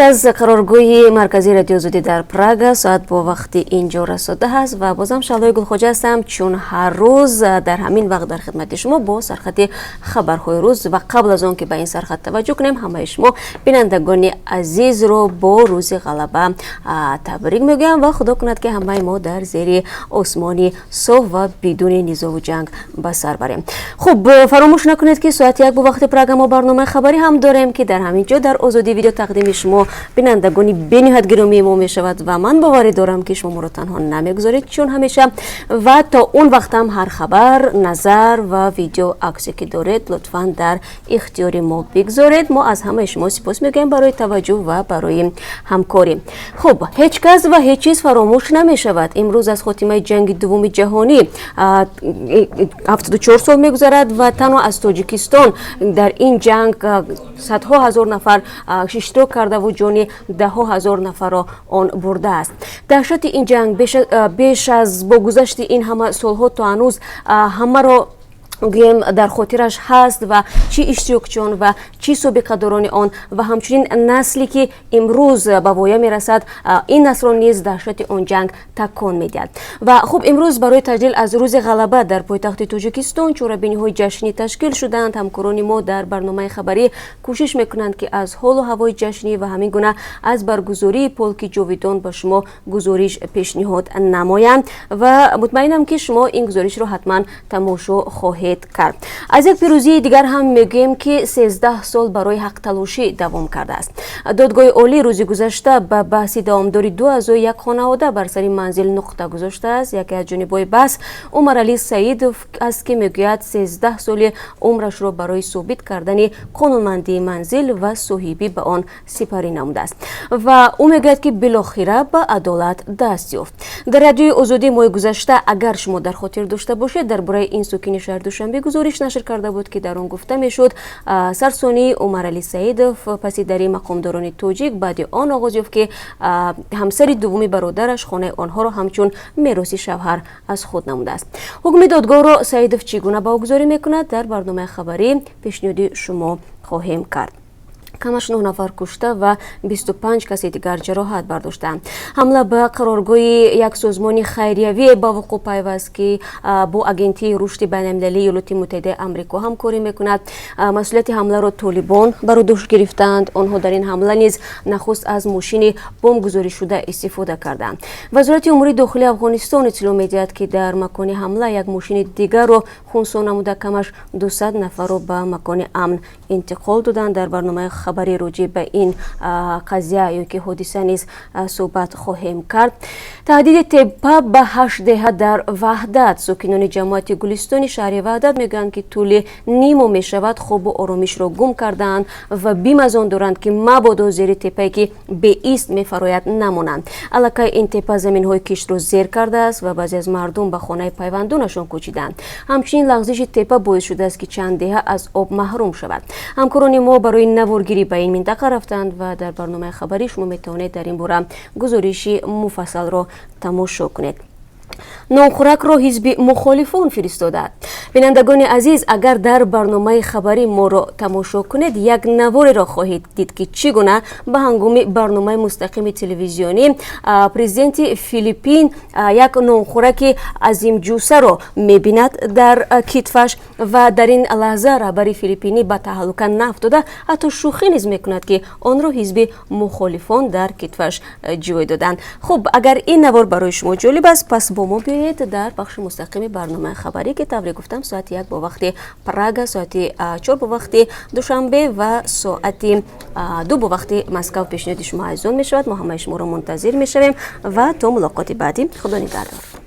Аз қароргоҳи марказии Радиои Озодӣ дар Прага соат бо вақти инҷо расо 10 аст ва бозам Шаҳлои Гулхоҷа ҳастам, чун ҳар рӯз дар ҳамин вақт дар хидмати шумо бо сархати хабарҳои рӯз. Ва қабл аз он ки ба ин сархат таваҷҷӯҳ кунем, ҳамаи шумо бинандагони азизро бо Рӯзи Ғалаба табрик мегӯям ва Худо кунад, ки ҳамаи мо дар зери осмони соф ва бидуни низову ҷанг ба сар барем. Хуб, фаромӯш накунед, ки соати 1 бо вақти Прага мо барномаи хабарӣ ҳам дорем, ки дар ҳамин ҷо, дар Озодӣ Видео, тақдими шумо, бинандагони бениҳоят гиромии мо, мешавад. Ва ман боварӣ дорам, ки шумо моро танҳо намегузоред, чун ҳамеша. Ва то он вақтам ҳар хабар, назар ва видео аксе ки доред, лутфан дар ихтиёри мо бигзоред. Мо аз ҳамаи шумо сипос мегӯем барои таваҷҷӯҳ ва барои ҳамкорӣ. Хуб, ҳеҷ кас ва ҳеҷ чиз фаромӯш намешавад. Имрӯз аз хотимаи Ҷанги Дуввуми Ҷаҳонӣ 74 сол мегузарад ва танҳо аз Тоҷикистон дар ин ҷанг садҳо ҳазор нафар иштирок кардаву ҷони даҳҳо ҳазор нафарро он бурдааст. Даҳшати ин ҷанг беш аз бо гузашти ин ҳама солҳо то ҳанӯз ҳамаро, гӯем, дар хотираш ҳаст ва чӣ иштирокчиён ва чӣ собиқадорони он ва ҳамчунин насле ки имрӯз ба воя мерасад, ин наслро низ даҳшати он ҷанг такон медиҳад. Ва хуб, имрӯз барои таҷлил аз Рӯзи Ғалаба дар пойтахти Тоҷикистон чорабиниҳои ҷашнӣ ташкил шуданд. Ҳамкорони мо дар барномаи хабарӣ кӯшиш мекунанд, ки аз ҳолу ҳавои ҷашнӣ ва ҳамин гуна аз баргузории Полки ҷовидон ба шумо гузориш пешниҳод намоянд ва мутмаинам, ки шумо ин гузоришро ҳатман тамошо хоҳед кард. Аз як пирӯзии дигар ҳам мегӯем, ки 13 сол барои ҳақталошӣ давом кардааст. Додгоҳи олӣ рӯзи гузашта ба баҳси давомдори ду аъзои як хонавода бар сари манзил нуқта гузоштааст. Яке аз ҷонибҳои баҳс Умаралӣ Саидов аст, ки мегӯяд, 13 соли умрашро барои собит кардани қонунмандии манзил ва соҳибӣ ба он сипарӣ намудааст ва ӯ мегӯяд, ки билохира ба адолат даст ёфт. Дар Радиои Озодӣ моҳи гузашта, агар шумо дар хотир дошта бошед, дар бораи ин сокини шаҳри Душанбе гузориш нашр карда буд, ки дар он гуфта мешуд, сарсонии Умаралӣ Саидов паси дари мақомдорони тоҷик баъди он оғоз ёфт, ки ҳамсари дуввуми бародараш хонаи онҳоро ҳамчун мероси шавҳар аз худ намудааст. Ҳукми додгоҳро Саидов чӣ гуна баҳогузорӣ мекунад, дар барномаи хабарӣ пешниҳоди шумо хоҳем кард. Камаш нӯҳ нафар кушта ва 25 каси дигар ҷароҳат бардоштаанд. Ҳамла ба қароргоҳи як созмони хайриявӣ ба вуқӯъ пайваст, ки бо Агентии рушди байналмилалии Иёлоти Муттаҳидаи Амрико ҳамкорӣ мекунад. Масъулияти ҳамларо Толибон бар дӯш гирифтаанд. Онҳо дар ин ҳамла низ нахуст аз мошини бомбгузоришуда истифода карданд. Вазорати умури дохилии Афғонистон иттилоъ медиҳад, ки дар макони ҳамла як мошини дигарро хунсо намуда, камаш 200 нафарро ба макони амн интиқол доданд. Дар барномаи хабарӣ роҷеъ ба ин қазия ё ки ҳодиса низ суҳбат хоҳем кард. Таҳдиди теппа ба ҳашт деҳа дар Ваҳдат. Сокинони ҷамоати Гулистони шаҳри Ваҳдат мегӯянд, ки тӯли нимо мешавад, хобу оромишро гум кардаанд ва бим аз он доранд, ки мабодо зери теппае, ки беист мефарояд, намонанд. Аллакай ин теппа заминҳои киштро зер кардааст ва баъзе аз мардум ба хонаи пайвандонашон кӯчиданд. Ҳамчунин лағзиши теппа боис шудааст, ки чанд деҳа аз об маҳрум шавад. Ҳамкорони мо барои наворгирӣ ба ин минтақа рафтанд ва дар барномаи хабарӣ шумо метавонед дар ин бора гузориши муфассалро тамошо кунед. Нонхӯракро ҳизби мухолифон фиристодааст. Бинандагони азиз, агар дар барномаи хабарӣ моро тамошо кунед, як навореро хоҳед дид, ки чӣ гуна ба ҳангоми барномаи мустақими телевизионӣ президенти Филиппин як нонхӯраки азимҷусаро мебинад дар китфаш ва дар ин лаҳза раҳбари филиппинӣ ба таҳаллука наафтода, ҳатто шӯхӣ низ мекунад, ки онро ҳизби мухолифон дар китфаш ҷой доданд. Хуб, агар ин навор барои шумо ҷолиб аст, пас бо мо биёед дар бахши мустақими барномаи хабарӣ, ки тавре гуфтам, соати 1 бо вақти Прага, соати 4 бо вақти Душанбе ва соати 2 бо вақти Москав пешниҳоди шумо азизон мешавад. Мо ҳамаи шуморо мунтазир мешавем ва то мулоқоти баъдӣ, Худо нигаҳдор.